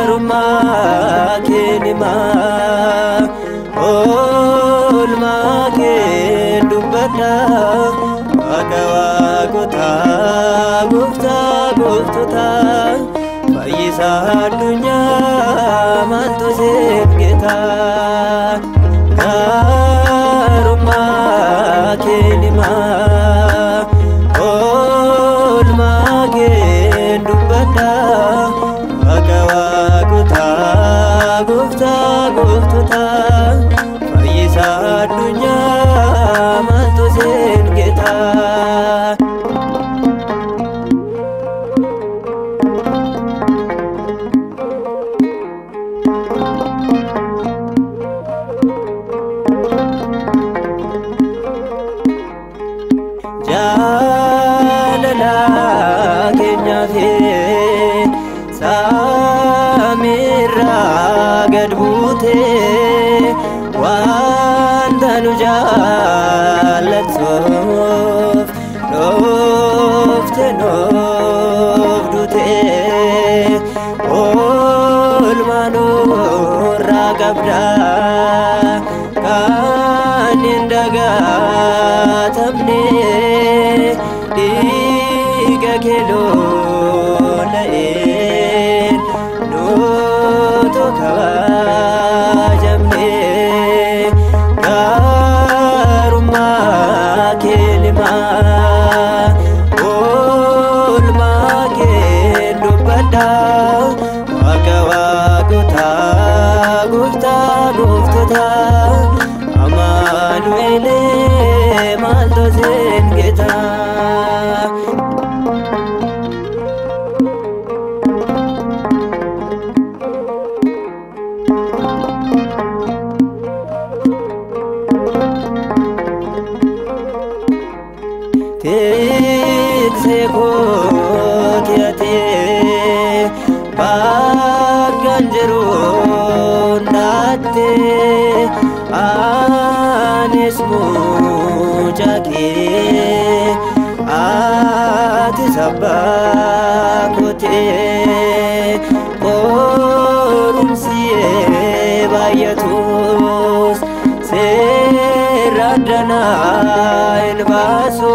Gaarummaa kee himaa, oolmaa kee dubbadha. Waaqa waaqotaa, gooftaa gooftotaa, fayyisaa addunyaa maaltu siif gita? Gaarummaa kee himaa, oolmaa kee dubbadha. Waaqa waaqotaa, gooftaa gooftotaa, fayyisaa addunyaa maaltu siif gita? Jaalala keenyaa fi samiirraa gad buutee wanta nu jaallattuuf dhoofte nuuf duutee oolmaa nurraa qabda kan hin dagatamne dhiiga kee lola'een nutu kabajamne. Gaarummaa kee himaa, oolmaa kee dubbadha. Waaqa waaqotaa, gooftaa gooftotaa, Amaanu'eelee maaltu siin gita? Tiksee kooti ati bakkan jiru hundaatti, anis mucaa kee, atis abbaa kooti. Qorumsi baay'atus seera danaa hin baasu,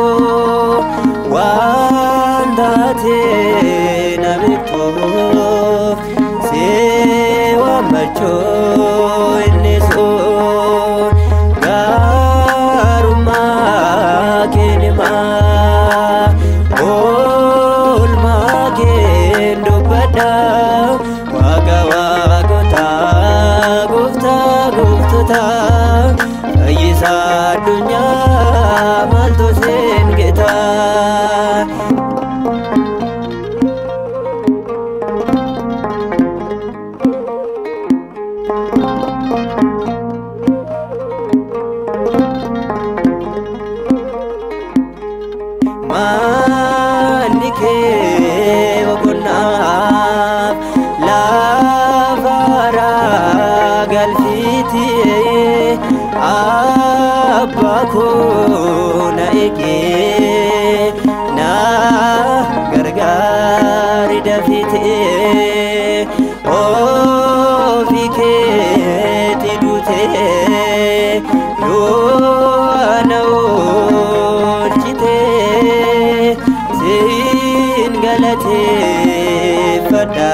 waan taate na beektuuf si waammachuu inni sun. Gaarummaa kee himaa, oolmaa kee dubbadha. Waaqa waaqotaa, gooftaa gooftotaa, fayyisaa addunyaa maaltu siin gita? Manni kee boqonnaaf lafa galfiiti, abbaa koo na eegee na gargaari dafite. Ofii keetii duutee yoo na oolchite, siin galateeffadha,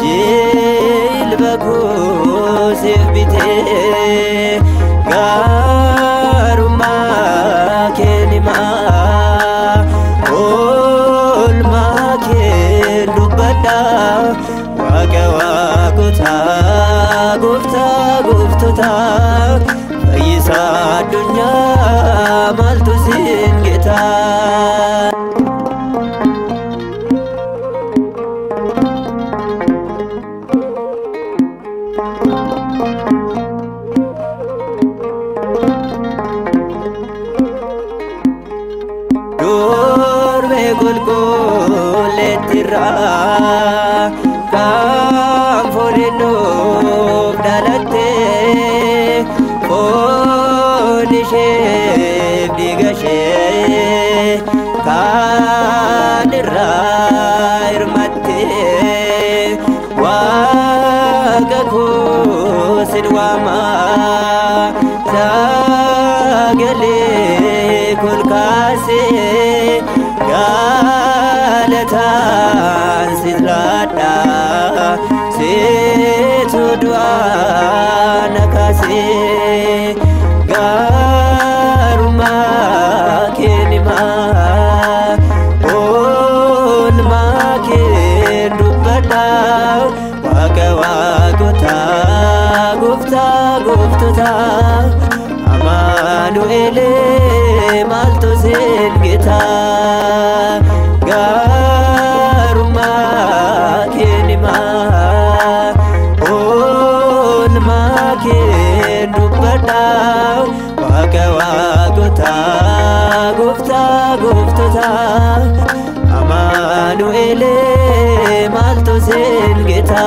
jilba koo siif bitee. Gaarummaa kee himaa, oolmaa kee dubbadha. Waaqa waaqotaa, gooftaa gooftotaa, Maaltu siin gita? Durbee qulqulleettirraa kan fooniin nuuf dhalatte, foon isheef dhiiga ishee kan irraa hirmatte, Waaqa koo sin waama, sagalee kol kaasee galataan sit laadha, situ du'aa na kaasee. Gaarummaa kee himaa, oolmaa kee dubbadha, Waaqa waaqotaa, gooftaa gooftotaa, Amaanu'eel maaltu siin gita? Gaarummaa kee himaa, oolmaa kee dubbadha, Waaqa waaqotaa, gooftaa gooftotaa, Amaanu'eel maaltu siin gita?